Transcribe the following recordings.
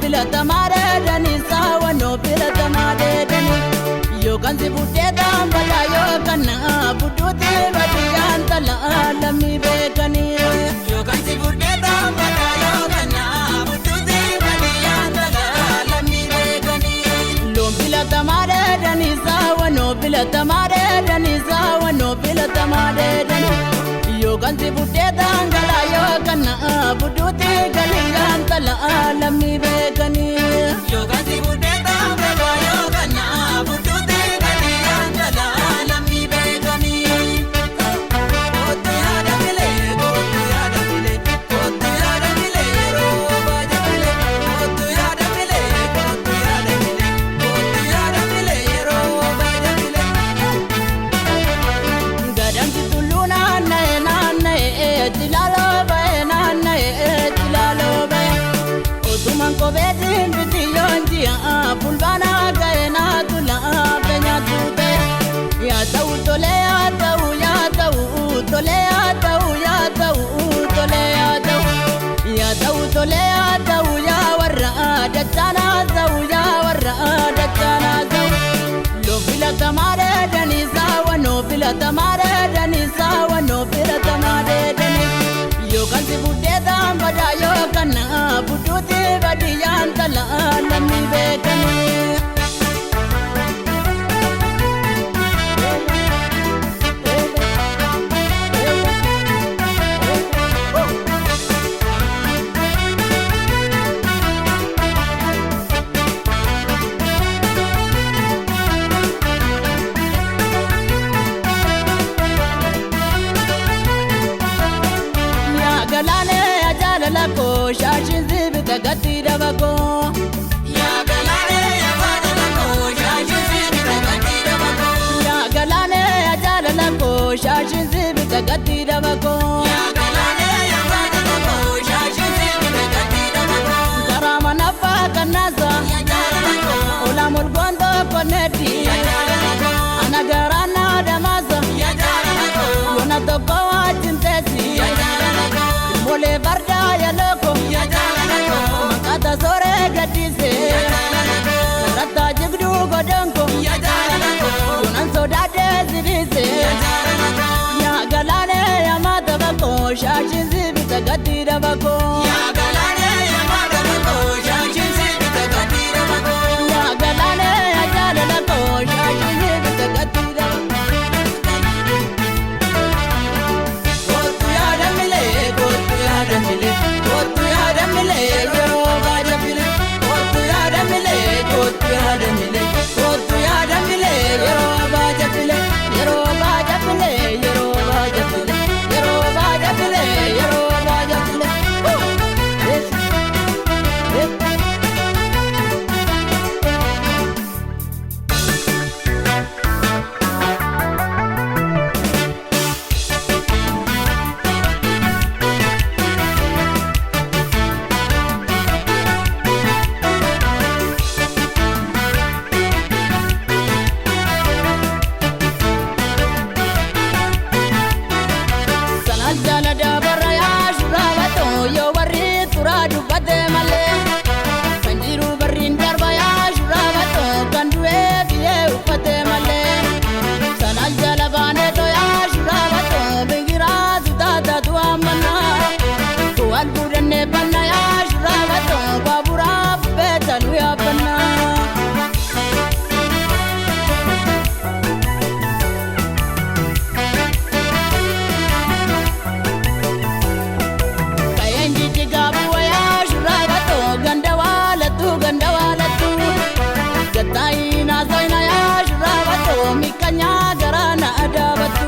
Filatamaa dheedanii saawwanoo filatamaa dheedanii. Yookaan si buddee taambala yookaan budduuti baadiyyaan talaa lammii beekanii. Yookaan si buddee taambala yookaan budduuti baadiyyaan talaa lammii beekanii. Loon filatamaa dheedanii saawwanoo filatamaa dheedanii saawwanoo filatamaa dheedanii. Yookaan si buddee taangala yookaan budduuti galiyyaan talaa lammii beekanii. Yookaan si buddee taambala yookaan budduuti galiyyaan talaa lammii beekanii. Kootu yaada filee kootu yaada filee kootu yaada filee yeroo baaja filee kootu yaada filee kootu yaada filee kootu yaada filee yeroo baaja filee. Gadamsi tulluu naanna'e naanna'e cilaaloo ba'e naanna'e cilaaloo ba'e. Otumaan kopheetiin bitiyyoon ji'a fulbaanaa ga'e naatu laafe nyaatu ta'e. Yaa ta'u tolee yaa ta'u yaa ta'u tolee yaa ta'u yaa ta'u tolee yaa ta'u. Yaa ta'u tolee yaa ta'u yaa warra dachaanaa ta'u yaa warra dachaanaa ta'u. Loon filatamaa dheedanii saawwanoo filatamaa dheedanii saawwanoo filatamaa dheedanii. Yookaan si buddee taambadaa yookaan budduuti baadiyyaan talaa lammii beekanii. Yaa galaanee jaalala koo shaashiin si bita gatti daba koo. Yaa galaanee jaalala koo shaashiin si bita gatti daba koo. Yaa galaanee jaalala koo shaashiin si bita gatti daba koo. Yaa galaanee jaalala koo shaashiin si bita gatti daba koo. Karaa manaffaa kannaasa Yaa jaalala koo olaa molgoondoo konneetti. yaa jaalala koo Ana garaanaa damaasa yaa jaalala koo yoona tokko wajjin teessi. yaa jaalala koo Molee fardaa yalooko yaa jaalala koo maqaata sooree gaddise. yaa jaalala koo Sarartaa jigduu godonko yaa jaalala koo yoonaan sodaadhee sibiise. yaa jaalala koo Yaa galaanee yaa maata bakoo shaashiin si bita gatti daba koo. yaa galaanee yaa maata koo shaashiin si bita gatti daba koo. Yaa galaanee yaa jaalala koo shaashiin si bita gatti daba koo. Kootu yaada milee kootu yaada milee kootu yaada milee yeroo baaja filee kootu yaada milee kootu yaada milee kootu yaada milee yeroo baaja filee Yeroo baaja filee yeroo baaja filee yeroo baaja filee yeroo baaja filee. Sanal jala dabarra yaa shuraabatoo yoo warri turaa dubbate malee. Kan jiru barriin darba yaa shuraabatoo kan du'ee biyyee uffate malee. Sanal jala baaneetoo yaa shuraabatoo biqiraa sutaatatu ammanaa. Kuwal fuudhannee banna yaa shuraabatoo baaburaaf beekanuu yaabbannaa. Kayeen jijjigaa bu'aa yaa shuraabatoo ganda waalattu ganda waalattu. Gattaayi naasoyna yaa shuraabatoo miqqanyaa garaa na adaabattu.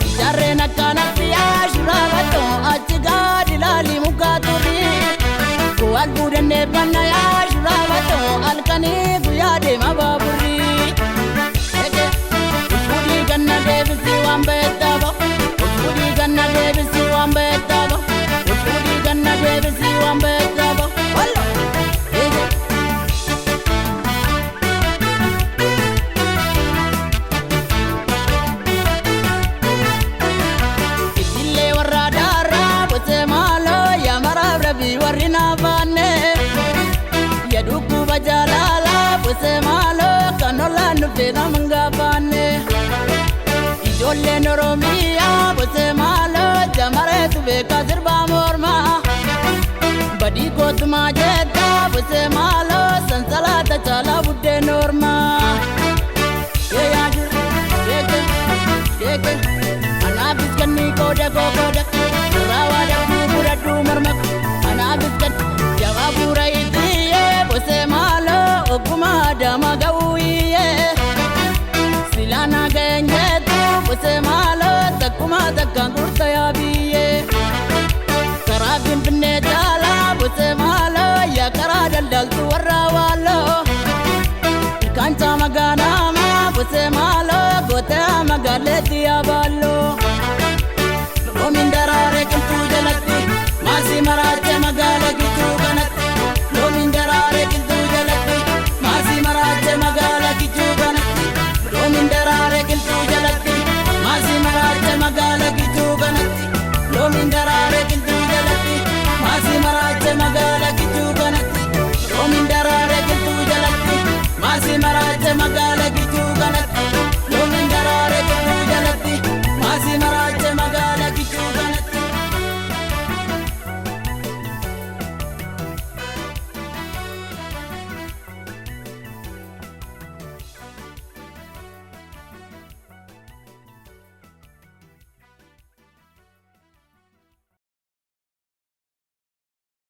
Ijaarreen akkanatti yaa shuraabatoo achi gaadi laali mukaa turri. Kuwal fuudhannee banna yaa shuraabatoo halkanii guyyaa deema baaburri. Fuudhii ganna deebisii waan beektaaba. Fuudhii ganna deebisii waan beektaaba. Fuudhii ganna deebisii waan beektaaba. Wallo! Itillee warra daaraa bosee maaloo yaa maraaf rabii warri naafaanne. Ijoolleen Oromiyaa bosee maaloo jamareetu beekaa sirbaa mormaa. Badii kootumaa jettaa bosee maaloo sansalaata caalaa buddeen ormaa. Yeeyaa jiru beeke beeke anaafis kennii qooda koo qooda irraa waa dhabduu fudhadhuu morma anaafis kenni jabaa bu'uura ittiyee bosee maaloo ogummaa adama ga'uu iyyee. Silaana geenyeetu bosee maaloo takkuma takkaan gurta yaa biyyee. Karaa Finfinnee caalaa bosee maaloo yaa karaa daldaltu warra waaloo. Ilkaan magaalamaa bosee maaloo gootee magaaleetti yaa baalloo. Oomin daraaree qilxuu jalatti maasii maraachee.